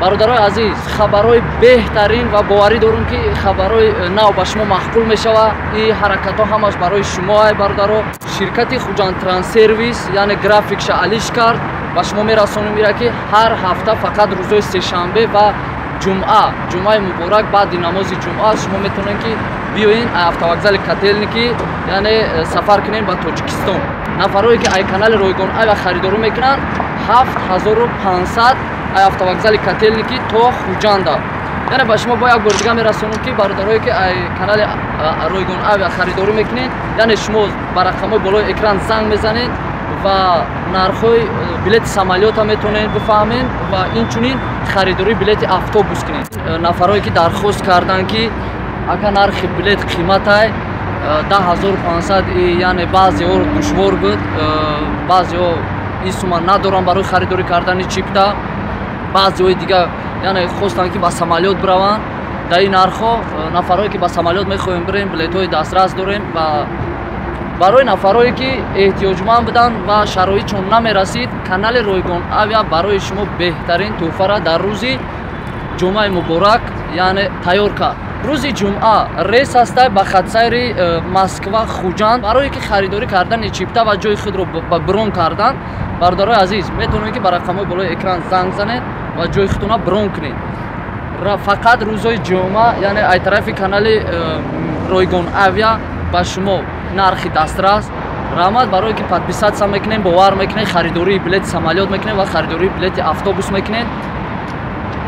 Бародарои азиз, хабарҳои беҳтарин ва боварӣ дорум, ки хабарҳои нав ба шумо маъқул мешавад. Ин ҳаракатҳо ҳамаш барои шумо ай, бародаро. Ширкати Хуҷанд Транссервис, яъне графикша алиш кард. Ба шумо мерасонем ира, ки ҳар ҳафта фақат рӯзҳои сешанбе ва ҷумъа, ҷумъаи муборак, баъди намози ҷумъа шумо метавонед, ки биёен автовокзали Котельники, яъне сафар кунем ба Тоҷикистон. Нафарое ки ай канали Ройгон Авиа харидорӣ мекунанд, 7500 ай автовокзали Котельники то Хуҷанда. Яъне ба шумо бо як бор дига мерасонам, ки бародарое ки ай канали Ройгон Авиа харидорӣ мекунед, яъне шумо ба рақамҳои болои экран занг мезанед ва нархҳои билети самолёта метавонед бифаҳмед ва инчунин харидории билети автобус кунед. Нафарое ки дархост карданд, ки ака, нархи билет қиматай, 10 500, яъне баъзеҳо душвор буд, баъзеҳо ин сума надоранд барои харидорӣ кардани чипта, баъзеҳои дигар яъне хостанд, ки ба самолёт бираванд. Дар ин нархҳо нафарое ки ба самолёт мехоҳем бирем, билетҳои дастрас дорем. Ва барои нафарое ки эҳтиёҷманд буданд ва шароитшон намерасид, канали Ройгон Авиа барои шумо беҳтарин тӯҳфара дар рӯзи ҷумъаи муборак яъне тайёр кард. Рӯзи ҷумъа рейс ҳастай ба хатсайри Москва Хуҷанд. Барое ки харидорӣ кардани чипта ва ҷои худро брон кардан, бародарои азиз, метавонед, ки ба рақамҳои болои экран занг занед ва ҷои худтона брон кунед. Фақат рӯзҳои ҷумъа, яъне ай тарафи канали Ройгон Авиа ба шумо нархи дастрас. Раҳмат барое ки подписаться мекунем, бовар мекунед, харидории билети самолёт мекунем ва харидории билети автобус мекунед.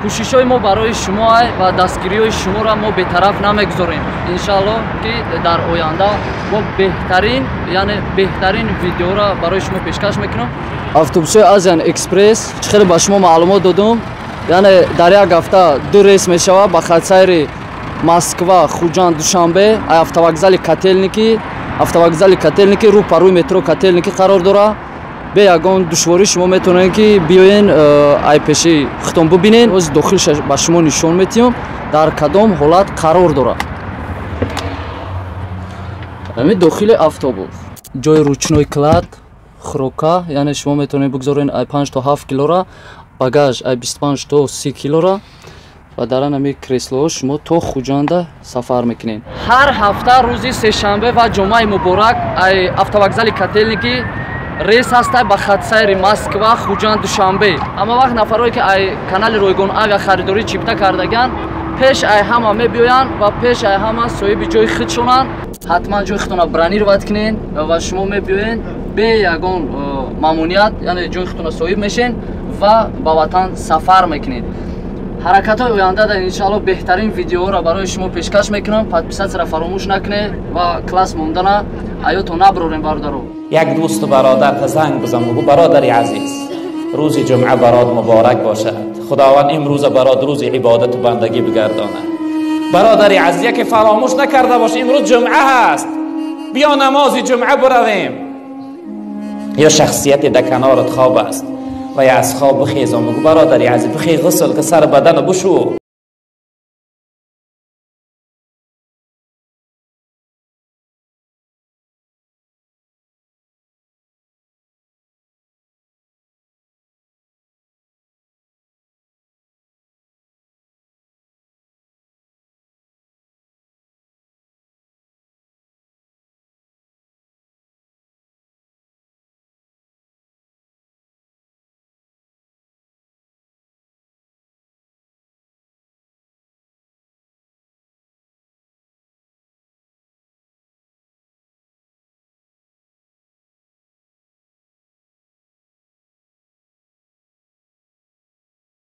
Кӯшишҳои мо барои шумо ай ва дастгириҳои шуморо мо бетараф намегузорем. Иншаалло, ки дар оянда мо беҳтарин, яъне беҳтарин видеоро барои шумо пешкаш мекунем. Автобусҳои Азиан Экспресс, чӣ хеле ба шумо маълумот додум, яъне дар як ҳафта ду рейс мешавад ба хатсайри Москва Хуҷанд Душанбе. Автовокзали Котельники, автовокзали Котельники рӯ па рӯи метро Котельники қарор дорад. Бе ягон душворӣ шумо метавонед, ки биёен, ай пеши худтон бубинед. Ози дохилша ба шумо нишон метиҳам, дар кадом ҳолат қарор дорад ҳамин дохили автобус. Ҷои ручной кладь, хӯрока, яъне шумо метавонед бигзоред ай 5 то 7 килора, багаж ай 25 то 30 килора, ва дар ҳами креслоҳо шумо то Хуҷанда сафар мекунед. Ҳар ҳафта рӯзи сешанбе ва ҷумъаи муборак ай автовокзали Котельники рейс ҳастай ба хатсайри Москва Хуҷанд Душанбе. Ҳама вақт нафарое ки ай канали Ройгон Авиа харидорӣ чипта кардаган, пеш ай ҳама мебиёянд ва пеш ай ҳама соҳиби ҷои худшонанд. Ҳатман ҷои худтона бронировать кунед ва шумо мебиёед, бе ягон мамоният, яъне ҷои худтона соҳиб мешен ва ба ватан сафар мекунед. Ҳаракатҳои оянда дар иншаалло беҳтарин видеоҳоро барои шумо пешкаш мекунам. Подписаться ра фаромӯш накунед ва класс мондана ҳаёто наброрем, бародаро. Як дӯсту бародарта занг бизан, бугӯ: «Бародари азиз, рӯзи ҷумъа барод муборак бошад. Худованд имрӯза барод рӯзи ибодату бандагӣ бигардонад. Бародари азиз, яке фаромӯш накарда бош, имрӯз ҷумъа ҳаст, биё намози ҷумъа биравем». Ё шахсияте дар канорат хоб аст ва я аз хоб бихезон, бугӯ: «Бародари азиз, бихез, ғусл ки, сар бадану бушу».